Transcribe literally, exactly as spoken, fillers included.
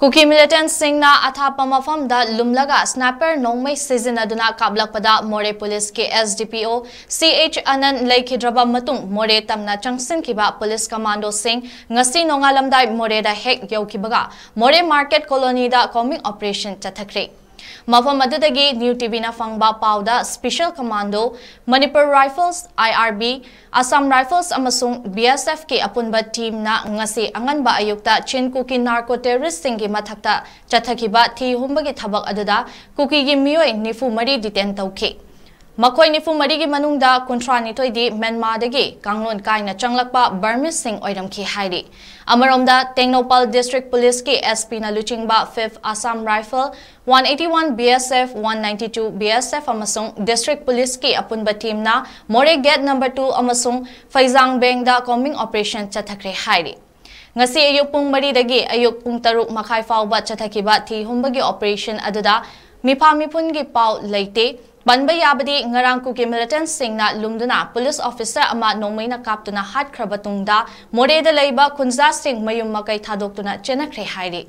ꯀꯨꯀꯤ ꯃꯤꯂꯤꯇꯦꯟꯠꯁꯤꯡꯅ ꯑꯊꯥꯞꯄ ꯃꯐꯝꯗ ꯂꯨꯝꯂꯒ ꯁ꯭ꯅꯥꯏꯄꯔ ꯅꯣꯡꯃꯩ ꯁꯤꯖꯤꯟꯅꯗꯨꯅ ꯀꯥꯞꯂꯛꯄꯗ ꯃꯣꯔꯦ ꯄꯨꯂꯤꯁꯀꯤ S D P O C H Anand ꯂꯩꯈꯤꯗ꯭ꯔꯕ ꯃꯇꯨꯡ ꯃꯣꯔꯦ ꯇꯝꯅ ꯆꯪꯁꯤꯟꯈꯤꯕ ꯄꯨꯂꯤꯁ ꯀꯃꯥꯟꯗꯣꯁꯤꯡ ꯉꯁꯤ ꯅꯣꯡꯉꯥꯜꯂꯝꯗꯥꯏ ꯃꯣꯔꯦꯗ ꯍꯦꯛ ꯌꯧꯈꯤꯕꯒ ꯃꯣꯔꯦ ꯃꯥꯔꯀꯦꯠ ꯀꯣꯂꯣꯅꯤꯗ ꯀꯣꯝꯕꯤꯡ ꯑꯣꯄꯔꯦꯁꯟ ꯆꯠꯊꯈ꯭ꯔꯦ꯫ ꯃꯐꯝ ꯑꯗꯨꯗꯒꯤ ꯅ꯭ꯌꯨ ꯇꯤꯚꯤꯅ ꯐꯪꯕ ꯄꯥꯎꯗ special commando, Manipur rifles, I R B, Assam rifles ꯑꯃꯁꯨꯡ B S F ꯀꯤ ꯑꯄꯨꯟꯕ ꯇꯤꯝꯅ ꯉꯁꯤ ꯑꯉꯟꯕ ꯑꯌꯨꯛꯇ ꯆꯤꯟ ꯀꯨꯀꯤ ꯅꯥꯔꯀꯣ ꯇꯦꯔꯣꯔꯤꯁ꯭ꯠꯁꯤꯡꯒꯤ ꯃꯊꯛꯇ ꯆꯠꯊꯈꯤꯕ ꯊꯤ ꯍꯨꯝꯕꯒꯤ ꯊꯕꯛ ꯑꯗꯨꯗ ꯀꯨꯀꯤꯒꯤ ꯃꯤꯑꯣꯏ ꯅꯤꯐꯨ ꯃꯔꯤ ꯗꯤꯇꯦꯟ ꯇꯧꯈꯤ꯫ ꯃꯈꯣꯏ ꯅꯤꯐꯨ ꯃꯔꯤꯒꯤ ꯃꯅꯨꯡꯗ ꯀꯨꯟꯊ꯭ꯔꯥ ꯅꯤꯊꯣꯏꯗꯤ ꯃ꯭ꯌꯥꯟꯃꯥꯔꯗꯒꯤ ꯀꯥꯡꯂꯣꯟ ꯀꯥꯏꯅ ꯆꯪꯂꯛꯄ ꯕꯔꯃꯤꯁꯁꯤꯡ ꯑꯣꯏꯔꯝꯈꯤ ꯍꯥꯏꯔꯤ꯫ ꯑꯃꯔꯣꯝꯗ, ꯇꯦꯡꯅꯧꯄꯥꯜ ꯗꯤꯁꯇ꯭ꯔꯤꯛ ꯄꯨꯂꯤꯁꯀꯤ S P ꯅ ꯂꯨꯆꯤꯡꯕ fifth Assam Rifle, one eighty-one B S F, one ninety-two B S F ꯑꯃꯁꯨꯡ ꯗꯤꯁꯇ꯭ꯔꯤꯛ ꯄꯨꯂꯤꯁꯀꯤ ꯑꯄꯨꯟꯕ ꯇꯤꯝꯅ ꯃꯣꯔꯦ ꯒꯦꯠ ꯅꯝꯕꯔ two ꯑꯃꯁꯨꯡ ꯐꯩꯖꯥꯡꯕꯦꯡꯗ ꯀꯣꯝꯕꯤꯡ ꯑꯣꯄꯔꯦꯁꯟ ꯆꯠꯊꯈ꯭ꯔꯦ ꯍꯥꯏꯔꯤ꯫ ꯉꯁꯤ ꯑꯌꯨꯛ ꯄꯨꯡ ꯃꯔꯤꯗꯒꯤ ꯑꯌꯨꯛ ꯄꯨꯡ ꯇꯔꯨꯛ ꯃꯈꯥꯏ ꯐꯥꯎꯕ ꯆꯠꯊꯈꯤꯕ ꯊꯤ ꯍꯨꯝꯕꯒꯤ ꯑꯣꯄꯔꯦꯁꯟ ꯑꯗꯨꯗ ꯃꯤꯐꯥ ꯃꯤꯄꯨꯟꯒꯤ ꯄꯥꯎ ꯂꯩꯇꯦ꯫ ꯄꯟꯕ ꯌꯥꯕꯗꯤ, ꯉꯔꯥꯡ ꯀꯨꯀꯤ ꯃꯤꯂꯤꯇꯦꯟꯠꯁꯤꯡꯅ ꯂꯨꯝꯗꯨꯅ ꯄꯨꯂꯤꯁ ꯑꯣꯐꯤꯁꯔ ꯑꯃ ꯅꯣꯡꯃꯩꯅ ꯀꯥꯞꯇꯨꯅ ꯍꯥꯠꯈ꯭ꯔꯕ ꯇꯨꯡꯗ ꯃꯣꯔꯦꯗ ꯂꯩꯕ ꯈꯨꯟꯖꯥꯁꯤꯡ ꯃꯌꯨꯝ ꯃꯀꯩ ꯊꯥꯗꯣꯛꯇꯨꯅ ꯆꯦꯟꯅꯈ꯭ꯔꯦ ꯍꯥꯏꯔꯤ꯫